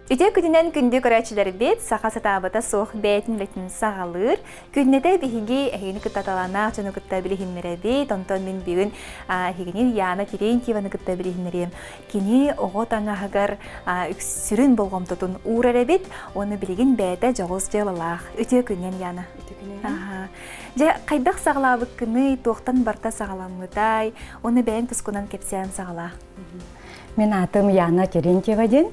Үтүө күнүнэн күндү көрөөччүлэрбит, саха сатаабата суох бэйэтин үлэтин саҕалыыр. Күннэтэ биһиги эһигини кытта талааннаах дьону кытта билиһиннэрэбит. Онтон мин бүгүн эһигини Яна Терентьеваны кытта билиһиннэриэм. Кини оҕо таҥаһыгар сүрүн болҕомтотун уурар эбит. Уонна билигин бэйэтэ дьоҕус дьыалалаах. Үтүө күнүнэн, Яна. Үтүө күнүнэн. Дьэ, хайдах саҕалаабыккыный, туохтан барта саҕаламмытай? Уонна бэйэҥ тускунан кэпсээн саҕалаа. Мин аатым Яна Терентьева диэн.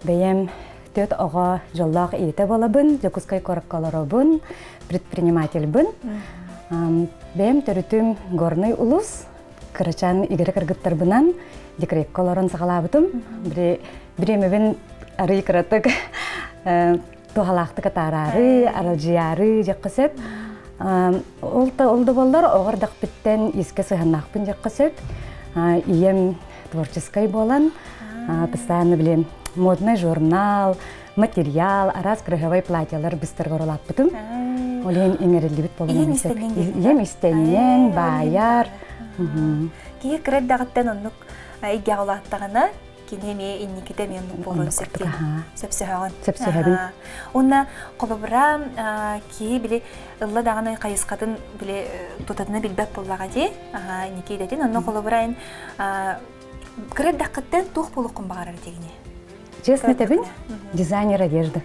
Бэйэм төрт оҕо дьоллоох ийэтэ буолабын, Дьокуускай куоракка олоробун, предпринимательбын. Бэйэм төрүтүм Горный улус, кырачаан игирэ кыргыттарбынан декретка олорон саҕалаабытым. Бириэмэбин арый кыратык туһалаахтык атаараары, аралдьыйаары дьэххэ сөп. Ол да ол да буоллар оҕо эрдэхпиттэн искэ сыһаннаахпын дьэххэ сөп. Ийэм творческай буолан, постоянно билим модный журнал, материал, араас крыховой платьялар быстарга оролааппытым. Ол иһин иҥэриллибит буолан Ийэм истэнньэҥ, баайар. Киһи кыра эрдэҕиттэн оннук эйгэҕэ улааттаҕына, кини эмиэ инникитэ эмиэ оннук буолуон сөп сөпсөһөҕүн. Сөпсөһөбүн. Уонна холобура киһи били ылла даҕаны хайысхатын били тутатына билбэт буоллаҕа дии. Инники идэтин онно холобура эн кыра эрдэххиттэн туох буолуоххун баҕарар этигини? Честно этэбин, дизайнер одежды.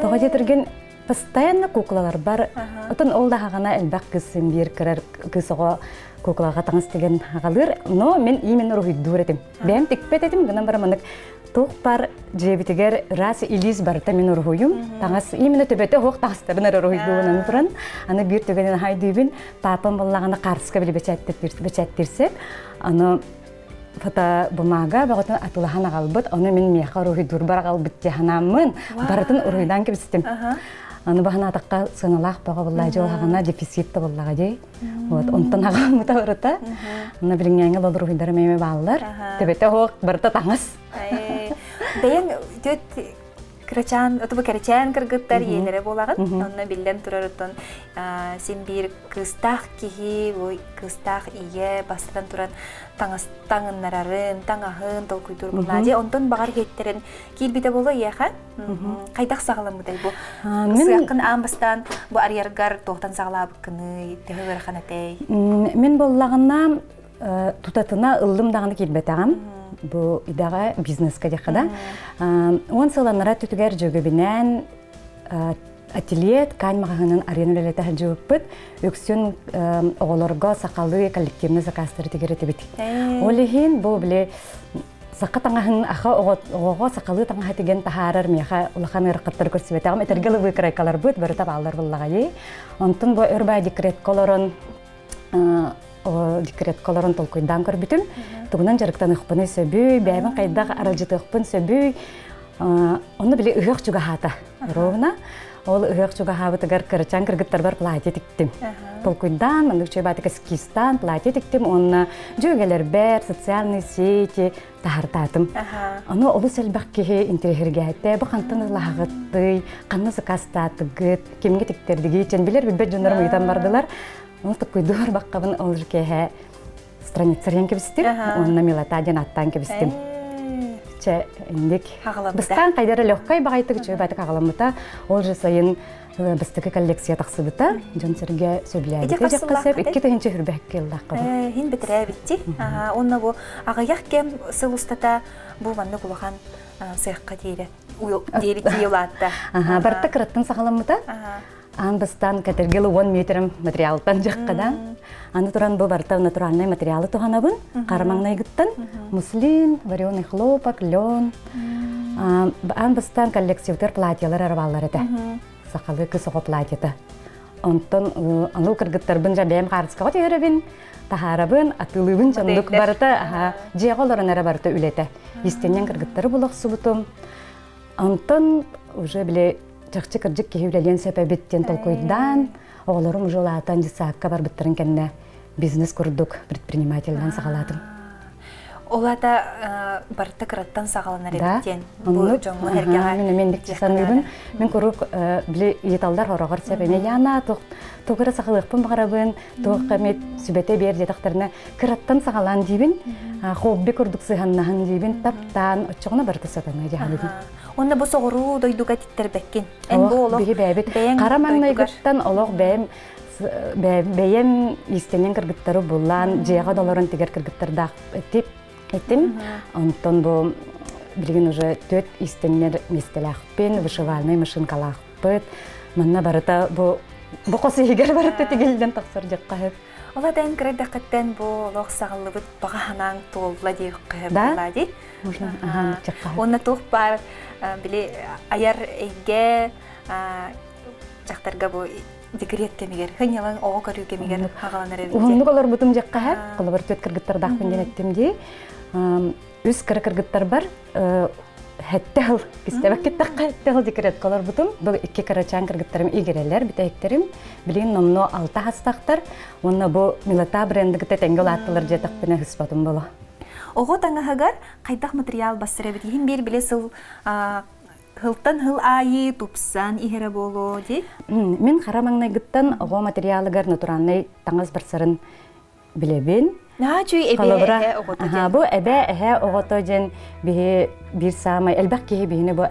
Тоҕо диэтэргин постоянно куклалар бар. Отон ол да хаҕана элбэх кысын биир кырар кыыс оҕо куклаҕа таҥас тигэн аҕалыыр. Но мин именно уруһуйдуур этим. Бэйэм тикпэт этим, гынан баран маннык туох бар дьиэбитигэр раз илиис барыта мин уруһуйум. Таҥас именно төбөтө оһох таҥастарын эрэ уруһуйдуубун туран. Аны биир түгэнин хайдыыбын. Папам буоллаҕына хаарыска били бэчээттирсеп. Аны фото бумага бөҕөтүн атылаһан аҕалбыт, ону мин миэхэ уруһуйдуурбар аҕалбыт дии санааммын, барытын уруһуйдаан кэбистим. Аны баһанаатахха сыаналаах бөҕө буоллаа дьыл хаҕана дефицит да буоллаҕа дии. Вот онтон аҕаммыта барыта. Аны билиҥҥээҥҥэ ол уруһуйдарым эмиэ бааллар. Төбөтө оһох барыта таҥас. Бэйэҥ түөт Кырачаан, отубу кэрэчээн кыргыттар ийэлэрэ буолаҕын. Онно биллэн турар оттон син биир кыыстаах киһи, бу кыыстаах ийэ бастатан туран таҥас таҥыннарарын, таҥаһын толкуйдуур буоллаа. Дьэ, онтон баҕар иһиттэрин киирбитэ буолуо ийэхэ. Хайдах саҕаламмытай бу? Сыаххын аан бастаан бу арыйаргар туохтан саҕалаабыккыный, төһө ыарахан этэй? Мин буоллаҕына тутатына ыллым даҕаны киирбэтэҕим. Бу идэҕэ бизнеска диэххэ да. Уон сыланнара түтүгэр дьөгүбүнээн ателье ткань маҕаһыынын арыйан үлэлэтэ сылдьыбыппыт. Үксүн оҕолорго сахалыы коллективный заказтары тигэр этибит. Ол иһин бу били саха таҥаһын аха оҕоҕо сахалыы таҥаһа тигэн таһаарар миэхэ улахан ыарахаттары көрсүбэтэҕим. Этэргэ ылы выкройкаларбыт барыта бааллар буоллаҕайый. Онтон бу өр баай декретка олорон декретка олорон толкуйдаан көрбүтүм. Тугунан дьарыктаныахпыный сөбүй, бэйэбин хайдах аралдьытыахпын сөбүй. Онно били ыһыах чугаһаата ровно. Ол ыһыах чугаһаабытыгар кырачаан кыргыттарбар платье тиктим. Толкуйдаан, маннык чуйбаатыка эскизтаан платье тиктим уонна дьүөгэлэрбэр социальные сети таһартаатым. Ону олус элбэх киһи интириэһиргээтэ. Бу хантан ылаһаҕыттый, ханна сакаастаатыгыт, кимҥэ тиктэрдигий диэн билэр билбэт дьоннорум ыйытан бардылар. Ону токкуйдуур баккабын ол киэһэ страницарыйан кэбистим уонна милота диэн аттаан кэбистим. Чэ, инник. Бастаан хайдара легкай баҕайтык үчүгэй аҕаламмыта. Ол же сайын бастакы коллекция тахсыбыта. Дьон-сэргэ сөбүлээбитэ дьахха сөп. 2000 хүрбэккэ ыллахха. Хин битирээбитти. Уонна бу аҕыйах кэм сыл устата бу маннык улахан сыахха диэри диэри тиийэ улаатта. Барыта кыраттан саҕаламмыта. Аан бастаан кэтэргэл уон метрем материалтан дьаххадан. Аны туран бу барыта натуральнай материалы туһанабын. Хара маҥнайгыттан муслин, вареный хлопок, лен. Аан бастаан коллекциятыгар платьелар арабаллар этэ. Сахалыы кыс оҕо платьета. Онтон аныл кыргыттарбын дьэ бэйэм хаарыскаҕа түһэрэбин, таһаарабын, атыылыыбын дьоннук барыта дьиэҕэ олорон эрэ барыта үлэтэ. Истэнньэҥ кыргыттары булахсыбытым. Онтон уже били чахчы кырдьык киһи үлэлиэн сөп эбит диэн толкуйдаан, оҕолорум уже улаатан детсадка барбыттарын кэннэ бизнес курдук предпринимателинэн саҕалаатым. Ол аата барыта кыраттан саҕаланар эбит диэн бу дьоҥҥо эргэҕэ Мин эмиэ инник саныыбын. Мин куруук били ыйыталлар хороҕор сөп эмиэ Яна туох эрэ саҕалыахпын баҕарабын, туох эмит сүбэтэ биэр диэтэхтэринэ кыраттан саҕалаан диибин, хобби курдук сыһаннаһын диибин, таптаан оччоҕуна барыта сатаныа дьаһаныбын. Уонна бу соҕуруу дойдуга тиктэрбэккин. Эн бу олох биһи бэйэбит хара маҥнайгыттан олох бэйэм бэйэм иистэнньэҥ кыргыттары буллаан дьиэҕэ долорон тигэр кыргыттардаах этим. Онтон бу билигин уже түөрт иистэннэр миэстэлээхпин, вышивальнай машинкалаахпыт. Манна барыта бу бу хос иһигэр барыта тигиллэн тахсар дьаххаһып. Ол эн кырайдаххыттан бу олох саҕаллыбыт баҕа санааҥ туолла диэххэ буолла дии. Можно, аха, Уонна туох баар били айар эйгэ дьахтарга бу декрет кэмигэр, хынньалаҥ оҕо көрүү кэмигэр хаҕаланар эбит. Уһуннук олорбутум дьэккэһэ, холобур түөрт кыргыттардаахпын диэн эттим дии. Үс кыра кыргыттарбар хэттэ хыл кистэбэккиттахха хэттэ хыл декретка олорбутум. Бу икки кырачаан кыргыттарым игирэлэр, бүтэһиктэрим. Билигин номнуо алта хастахтар. Уонна бу Милата брендыгыта тэҥҥэ улааттылар диэтэхпинэ хыспатым боло. Оҕо таҥаһыгар хайдах материал бассар эбит? Иһин биир биле сыл Хылтан хыл аайы тупсан иһэрэ буолуо дии. Мин хара маҥнайгыттан оҕо материалыгар натуральнай таҥас барсарын билэбин. Наһаа үчүгэй эбээ эһээ оҕото диэн. Бу эбээ эһээ оҕото диэн биһи биир саамай элбэх киһи биһини бу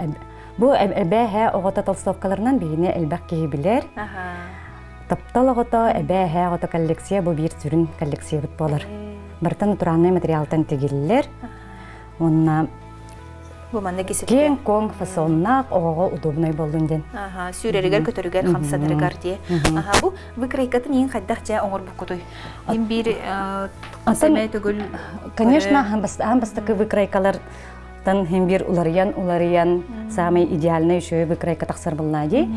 бу эбээ эһээ оҕото толстовкаларынан биһини элбэх киһи билэр. Таптал оҕото, эбээ эһээ оҕото коллекция бу биир сүрүн коллекциябыт буолар. Барыта натуральнай материалтан тигиллэр. Уонна Бу манна киэҥ куоҥ фасоннаах оҕоҕо удобнай буоллун диэн. Аха, сүүрэригэр көтөрүгэр хамсанарыгар дии. Аха, бу выкройкатын иин хайдах дьэ оҥорбуккутуй? Иин биир сэмэ төгүл Конечно, аан бастакы выкройкалартан хин биир уларыйан уларыйан самый идеальный еще выкройка тахсар буолла дии.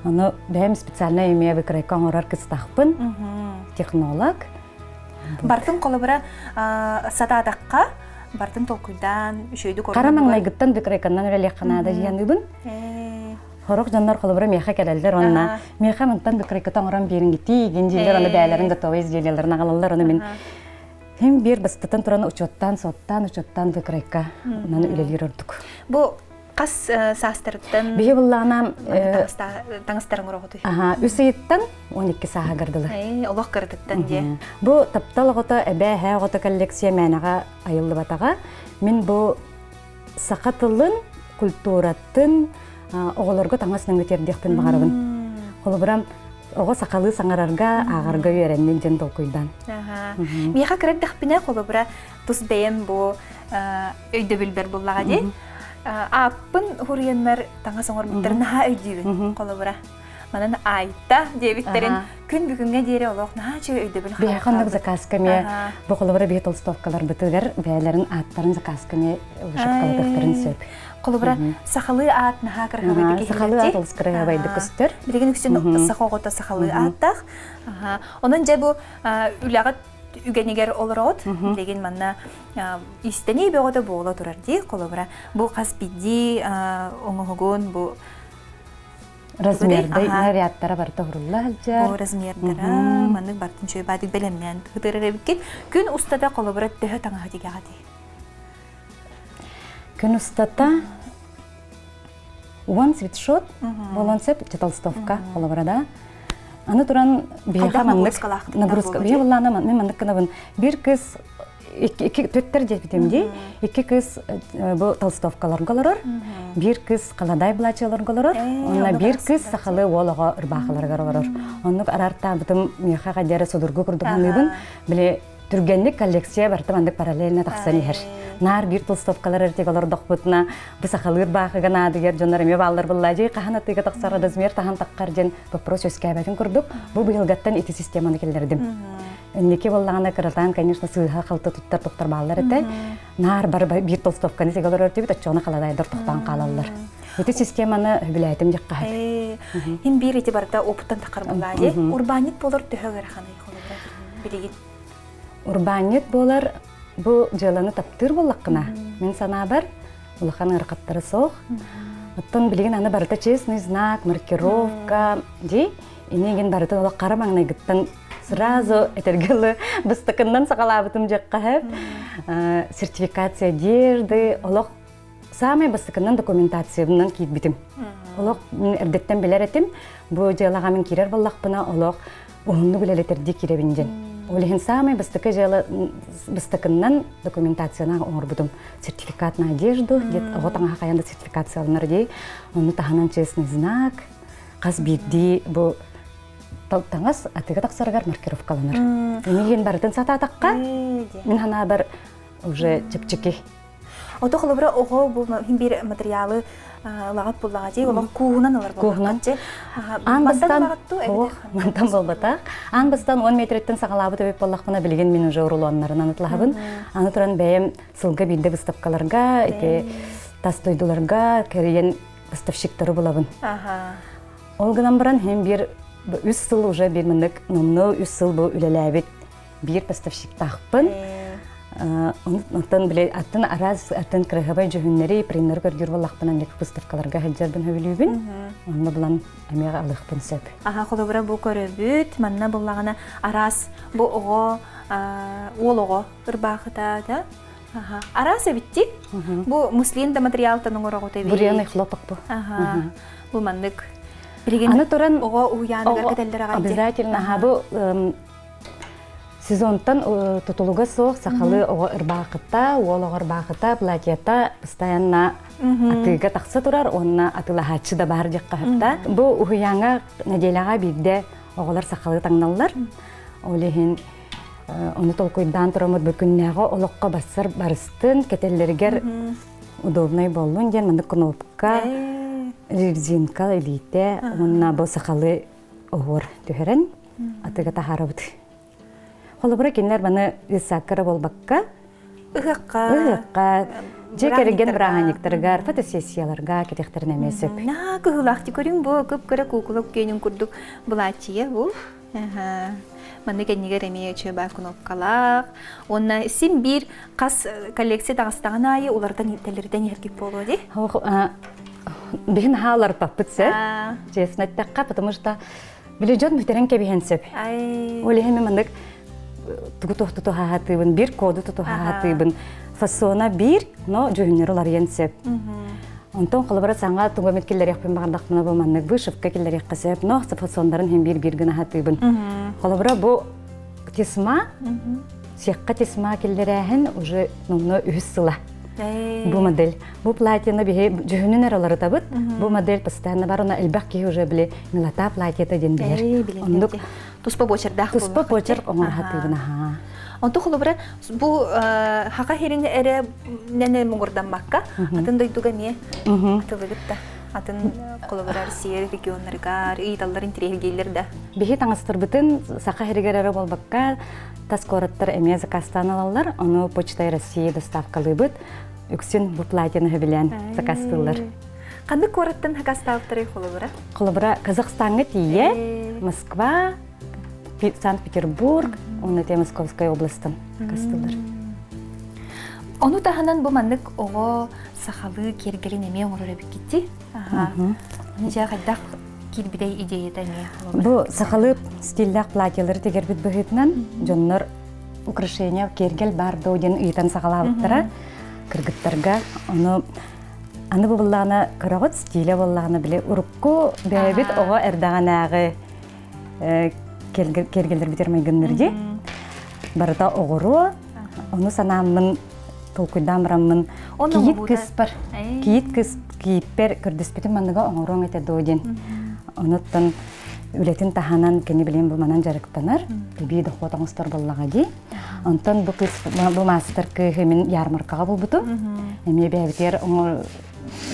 Ону бэйэм специально эмиэ выкройка оҥорор кыстахпын. Технолог. Бартын холобура сатаатахха бартын толкуйдаан үчүгэйдик Хара маҥнайгыттан выкройканнан үлэлиэххэ наада диэныыбын. Хорох дьоннор холобура миэхэ кэлэллэр уонна миэхэ мантан выкройката оҥорон биэриҥ тиигин дииллэр аны бэйэлэрин готовый изделиеларын аҕалаллар ону мин хим биир бастатан туран учуоттаан суоттаан учуоттаан выкройка онон үлэлиир ордук. Бу хас саастарыттан Биһи буллаҕына таҥастарын оҥороҕутуй? Аха, үс ыйыттан 12 сааһыгар дылы. Олох кыратыттан диэ. Бу таптал оҕото эбээ эһээ оҕото коллекция мээнэҕэ айыллыбатаҕа. Мин бу саха тылын, культуратын оҕолорго таҥас нөҥүө тиэрдиэхпин баҕарабын. Холобура, оҕо сахалыы саҥарарга, ааҕарга үөрэннин диэн толкуйдаан. Миэхэ кыра эрдэхпинэ, холобура, тус бэйэм бу өйдөбүлбэр буллаҕа дии. Ааппын хуруйаннар таҥас оҥорбуттарын наһаа өйдүүбүн холобура. Манан Айта диэбиттэрин күн бүгүҥҥэ диэри олох наһаа үчүгэй өйдөбүл Биһиэхэ оннук заказка эмиэ бу холобура биһи толстовкаларбытыгар бэйэлэрин ааттарын заказка эмиэ вышивкалатыахтарын сөп. Холобура сахалыы аат наһаа кыраһабайдык Сахалыы аат олус кыраһабайдык көстөр. Билигин үксүн саха оҕото сахалыы ааттаах. Онон дьэ бу үлэҕит үгэнигэр олороҕут. Билигин манна истэнии бөҕөтө буола турар дии. Холобура, бу хас биирдии оҥоһугун бу размердай нарядтара барыта урулла сылдьар. Бу размердара маннык бартын чөй баатык бэлэмнээн ытырар эбиккин. Күн устата холобура төһө таҥаһы тигэҕитий? Күн устата уон свитшот буолуон сөп толстовка холобура да аны туран биһиэхэ маннык нагрузка биһи буллаана мен маннык гынабын биир кыз икки төттөр диэбитим дии икки кыз бу толстовкаларга олорор биир кыз халадай былаачыаларга олорор онно биир кыз сахалы уол оҕо ырбаахыларыгар олорор оннук араартаабытым миэхэ хадьара судургу курдук саныыбын били түргэнник коллекция барыта маннык параллельно тахсан иһэр. Наар биир толстовкалар эртик олордохпутуна бу сахалыыр баахыга наадыгар дьоннор эмиэ бааллар буллаажы хаһан атыыга тахсар размер таһан таххар диэн вопрос үөскээбэтин курдук бу быйылгаттан ити системаны киллэрдим. Инники буоллаҕына кыратаан, конечно, сыыһа халты туттар туттар бааллар этэ. Наар бары биир толстовканы сигэ олорор этибит, оччоҕуна халадайдар тохтоон хаалаллар. Ити системаны үбүлээтим дьаххаһыт. Хин биир ити барыта опыттан таххар буллаа Урбаанньыт болор төһө ыараханый билигин? Урбаанньыт буолар бу дьыаланы таптыыр буоллаххына, мин санаабар, улахан ыарахаттара суох. Оттон билигин аны барыта честный знак, маркировка дии, инигин барыта олох хара маҥнайгыттан Сразу этэргэ бастакыннан саҕалаабытым дьэххэ сертификация одежды, олох саамай бастакыннан документациябынан киирбитим. Олох мин эрдэттэн билэр этим. Бу дьыалаҕа мин киирэр буоллахпына олох уһуннук үлэлэтэрдии киирэбин диэн. Ол иһин саамай бастакы дьыала бастакыннан документацияны оҥорбутум. Сертификат на одежду, оҕо таҥаһа хайаан да сертификацияланар дии. Ону таһынан честный знак, хас биирдии бу таҥас атыыга тахсарыгар маркировкаланар. Миигин барытын сатаатахха, мин санаабар уже чэпчэки. Ото холобура оҕо бу биир материалы ылаҕат буллаҕа дии, олох кууһунан ылар Кууһунан. Аан бастан мантан буолбатах. Аан бастан 10 метреттен саҕалаабыт эбит буоллахпына, билигин мин уже урулуоннарынан ытлаһабын. Аны туран бэйэм сылга биирдэ выставкаларга, ити тас дойдуларга кэрийэн поставщиктары булабын. Ол гынан баран хем бир үс сыл уже бир мындык номно үс сыл бу үлэлээбит биир поставщиктаахпын. Онтон били атын араас атын кыраһабай дьүһүннэри приннары көрдүүр буоллахпына ник выставкаларга сылдьарбын сөбүлүүбүн. Онно булан эмиэ алыахпын сөп. Аха холобура бу көрөбүт манна буллаҕына араас бу оҕо уол оҕо ырбаахыта да араас эбитти. Бу муслин да материалтан оҥороҕут эбит. Бурьяный хлопок бу. Бу маннык. Билигин Аны туран оҕо уһуйааныгар кэтэллэр аҕай. Обязательно аха бу сезонтан тутулуга суох сахалыы оҕо ырбаахыта, уол оҕо ырбаахыта, платьета постоянно атыыга тахса турар уонна атыылаһааччы да баар диэххэ сөп. Бу уһуйааҥҥа нэдиэлэҕэ биирдэ оҕолор сахалыы таҥналлар. Ол иһин ону толкуйдаан тураммыт бу күннээҕи олоххо барсар барыстын кэтэллэригэр удобнай буоллун диэн маннык кнопка, резинка илиитэ уонна бу сахалыы оһуор түһэрэн атыга таһаарабыт. Холобура кинилэр маны ыссаакка эрэ буолбакка ыһыахха ыһыахха дьиэ кэргэн бырааһынньыктарыгар фотосессияларга кэтиэхтэрин эмиэ сөп. Наа кыһылаах көрүҥ бу кып-кыра куукула күөнүн курдук былааччыйа бу. Манна кэннигэр эмиэ үчүгэй баар кнопкалаах. Уонна син биир хас коллекция таҕыстаҕын аайы уларытан тэлэритэн иһэргит буолуо дии. Биһин хааларпаппыт сөп. Честно эттэххэ, потому что били дьон бүтэрэн кэбиһэн сөп. Ол иһин мен маннык тугу тутуһаатыыбын, бир коду тутуһаатыыбын. Фасона биир, но дьүһүннэр уларыйан сөп. Онтон холобура саҥа тугу эмит киллэриэхпин баҕардахпына бу маннык вышивка киллэриэххэ сөп, но фасоннарын иһин биир-биир гына хатыыбын. Холобура бу тесьма, сиэххэ тесьма киллэрээһин уже номно үһүс сыла. Бу модель. Бу платьены биһи дьүһүнүн эрэ уларытабыт. Бу модель постоянно бар, она элбэх киһи уже били милота платьета диэн билэр. Оннук туспа почердаах туспа почерк оҥор хатыыбын аха. Онто холобура бу хака хирин эрэ нene муҥурдаммакка атын дойдуга эмиэ атылыгыт да атын холобура Россия регионнарыгар ыйыталлар интириэһиргииллэр да. Биһи таҥастарбытын саха хиригэр эрэ буолбакка тас куораттар эмиэ заказтаан алаллар. Ону Почта России доставкалыыбыт. Үксүн бу платьены сөбүлээн заказтыыллар. Ханнык куораттан заказтаабыттарый холобура? Холобура Казахстаҥҥа тиийэ, Москва, Санкт-Петербург, уонна те Московская областан кастылар. Ону таһынан бу маннык оҕо сахалыы киэргэлин эмиэ оҥорор эбиккитти. Аны дьэ хайдах киирбитэй идеята эмиэ? Бу сахалыы стиллээх платьелары тигэрбит быһыытынан дьоннор украшение киэргэл баар доо диэн ыйытан саҕалаабыттара кыргыттарга. Ону аны бу буллаҕына көрөҕүт стилэ буоллаҕына били урукку бэйэбит оҕо эрдэҕинээҕи киэргэллэрбитигэр майгынныр дии. Барыта оҕуруо, ону санааммын толкуйдаан бараммын кийиит кыыспар, кийиит кыыс кийииппэр көрдөспүтүм манныга оҥоруоҥ этэ дуо диэн. Онуттан үлэтин таһынан кини билин бу манан дьарыктанар, эбии дохуот оҥостор буоллаҕа дии. Онтон бу кыыс бу маастар кыыһы мин ярмаркаҕа булбутум. Эмиэ бэйэбитигэр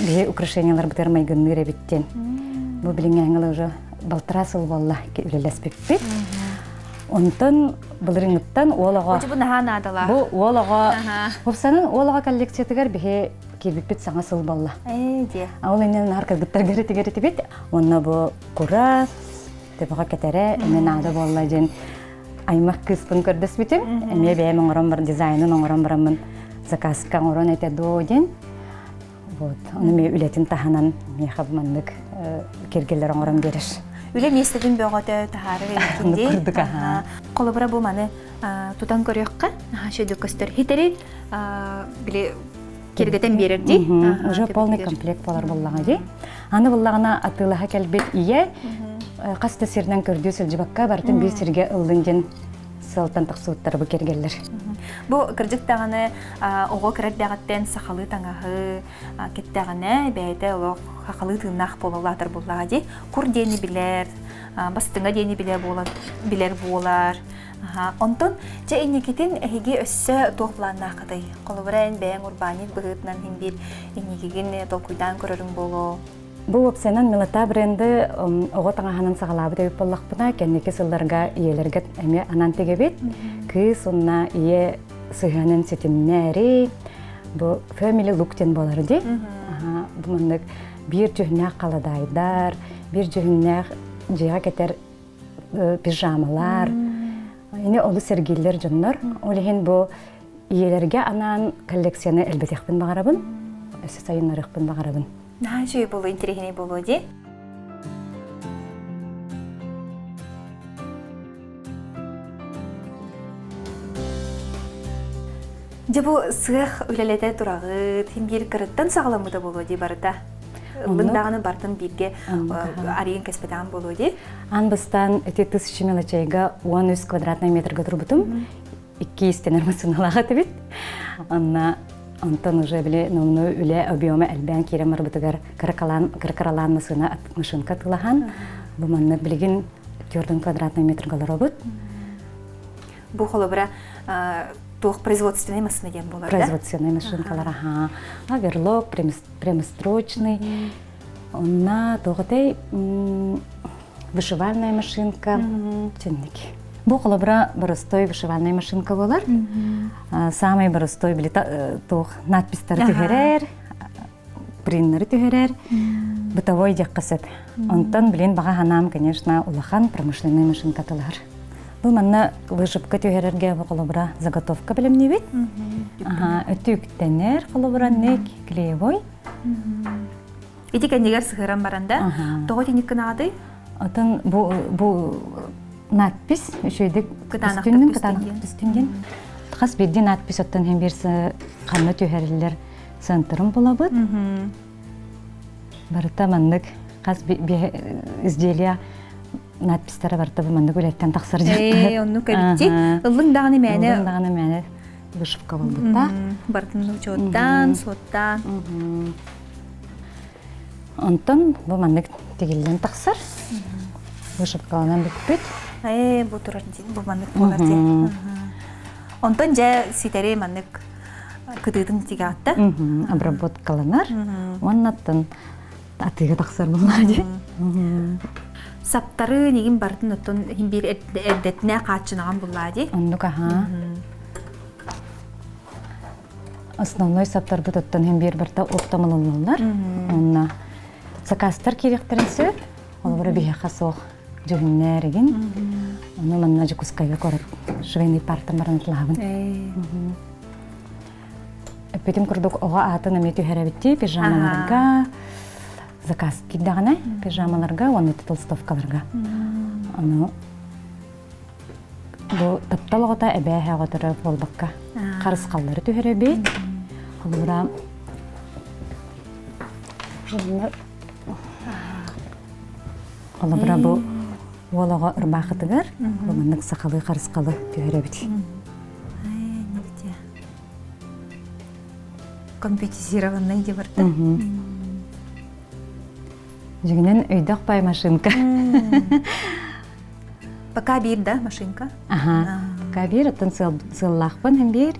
биһи украшенияларбытыгар майгынныыр эбит диэн. Бу билиҥҥээҥҥэ уже балтараа сыл буолла үлэлэспиппит. Онтон былырыҥҥыттан уол оҕо Бу наһаа наадалаах. Бу уол оҕо Хопсанын уол оҕо коллекциятыгар биһи киирбиппит саҥа сыл буолла. Ээ диэ. Ол иннинэ наар кыргыттарга тигэритибит. Уонна бу кура төбөҕө кэтэрэ эмиэ наада буолла диэн аймах кыыспын көрдөспүтүм. Эмиэ бэйэм оҥорон бар дизайнын оҥорон бараммын заказка оҥорон этэ дуо диэн. Вот. Ону эмиэ үлэтин таһынан миэхэ маннык киргэлэр оҥорон биэрэр. Үлэ миэстэтин бөҕөтө таһаарар эбиккин дии. Курдук аха. Холобура бу маны тутан көрүөххэ, шөйдүк көстөр. Хитери били киргэтэн биэрэр дии. Уже полный комплект болар буллаҕа дии. Аны буллаҕына атыылаһа кэлбит ийэ хас да сиринэн көрдүү сылдьыбакка барытын биир сиргэ ыллын диэн сыалтан тахсыбыттар бу кэргэллэр. Бу кырдьык даҕаны оҕо кыра эрдэҕиттэн сахалыы таҥаһы кэттэҕинэ бэйэтэ олох хахалыы тыыннаах буола улаатар буоллаҕа дии. Кур диэни билэр, бастыҥа диэни билэр буолар, билэр буолар. Онтон дьэ инникитин эһиги өссө туох планнааххытый? Холобура эн бэйэҥ урбаанньыт быһыытынан иһин биир инникигин толкуйдаан көрөрүҥ буолуо. Бу уопсайынан Милота бренды оҕо таҥаһынан саҕалаабыт эбит буоллахпына, кэнники сылларга ийэлэргэ эмиэ анаан тигэбит. Кыыс уонна ийэ сыһыанын ситимнээри бу family look диэн буолар дии. Бу маннык биир дьүһүннээх халадаайдар, биир дьүһүннээх дьиэҕэ кэтэр пижамалар. Ини олус сэргииллэр дьоннор. Ол иһин бу ийэлэргэ анаан коллекцияны элбэтиэхпин баҕарабын, өссө сайыннарыахпын баҕарабын. Наһаа үчүгэй буолуо, интэриэһинэй буолуо дии. Дьэ бу сыах үлэлэтэ тураҕыт, иһин биир кырыттан саҕаламмыта буолуо дии барыта. Ыллыҥ даҕаны бартын бииргэ арыйан кэспэтэҕин буолуо дии. Аан бастаан ити тысяча мелочейга 13 квадратный метрга турбутум. Икки истэнэр массыыналаах этибит. Онно онтон уже били номну үлэ объема элбээн киирэн барбытыгар кыракалаан кыракаралаан массыына машинка атыылаһан бу маннык билигин 4 квадратный метрга олоробут. Бу холобура туох производственный массыына диэн буолар да? Производственный машинкалар аха. Оверлок, прямострочный. Онна тоҕотой вышивальная машинка тинник. Бу холобура боростой вышивальная машинка болар. Самый боростой били туох надпистары түһэрэр, приннеры түһэрэр, бытовой диэххэ сөп. Онтон билин баҕа ханаам, конечно, улахан промышленный машинка тылар. Бу манна вышивка түһэрэргэ бу холобура заготовка бэлэмниибит. Өтүктэнэр холобура нек клеевой. Ити кэннигэр сыһыаран баран да, тоҕо итинник гынаҕытый? Атын бу бу надпись үчүгэйдик кытаанахтык кытаанахтык түстүн диэн. Хас биирдии надпись оттон иһин биир ханна түһэриллэр центрын булабыт. Барыта маннык хас изделие надпистара барыта бу маннык үлэттэн тахсар диэн. Оннук эбитти. Ыллыҥ даҕаны мээнэ. Ыллыҥ даҕаны мээнэ вышивка буолбуттаах. Барытын учуоттаан, суоттаан. Онтон бу маннык тигиллэн тахсар. Вышивкаланан бүппүт. Ээ, бу турар бу маннык буолар дии. Онтон дьэ ситэри маннык кытыытын тигаатта. Обработкаланар. Уоннаттан атыыга тахсар буоллаа дии. Саптары нигин бартын оттон иһин биир эрдэтинэ хааччынаҕан буллаа дии. Оннук аха. Основной саптарбыт оттон иһин биир барта оптом ылыллаллар. Онно заказтар киириэхтэрин сөп. Холобура биһиэхэ суох дьүһүннээр игин. Ону манна Дьокуускайга куорат швейный партан баран атылаһабын. Эппитим курдук оҕо аатын эмиэ түһэрэбиттии пижамаларга заказ киирдэҕинэ пижамаларга уонна толстовкаларга. Ону бу таптал оҕото эбээ оҕоторо буолбакка харысхаллары түһэрэбит. Холобура Холобура бу уол оҕо ырбаахытыгар бу маннык сахалыы харысхалы түһэрэбит. Компьютеризированный деп барда. Дьиҥинэн өйдөөх бай машинка. Пока биир да машинка? Аха. Пока биир, оттон сыаллаахпын һэн биир.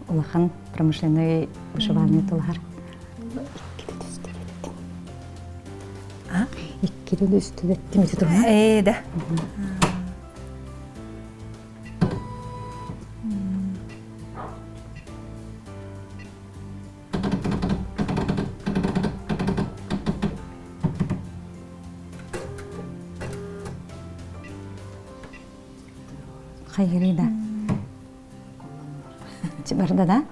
Улахан промышленный вышивальный тулаһар. Иккитэ үстүгэттим ити туһунан. Ээ да. Хайгырый да. Барда да?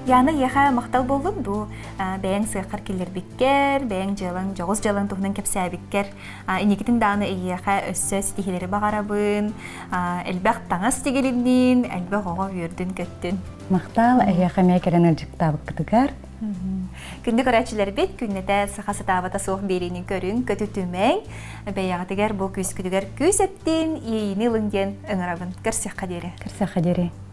Яна эйиэхэ махтал буоллун бу бэйэҥ сыаххар киллэрбиккэр, бэйэҥ дьыалаҥ, дьоҕус дьыалаҥ туһунан кэпсээбиккэр, инникитин даҕаны эйиэхэ өссө ситиһиилэри баҕарабын, элбэх таҥас тигилиннин, элбэх оҕо үөрдүн-көттүн. Махтал эһиэхэ эмиэ кэлэн ыалдьыттаабыккытыгар. Күндү көрөөччүлэрбит, күннэтэ саха сатаабата суох биэриини көрүҥ, көтүтүмэҥ, бэйэҕитигэр бу күүскүтүгэр күүс эптин, иэйиини ылыҥ диэн ыҥырабын. Көрсүөххэ диэри. Көрсүөххэ диэри.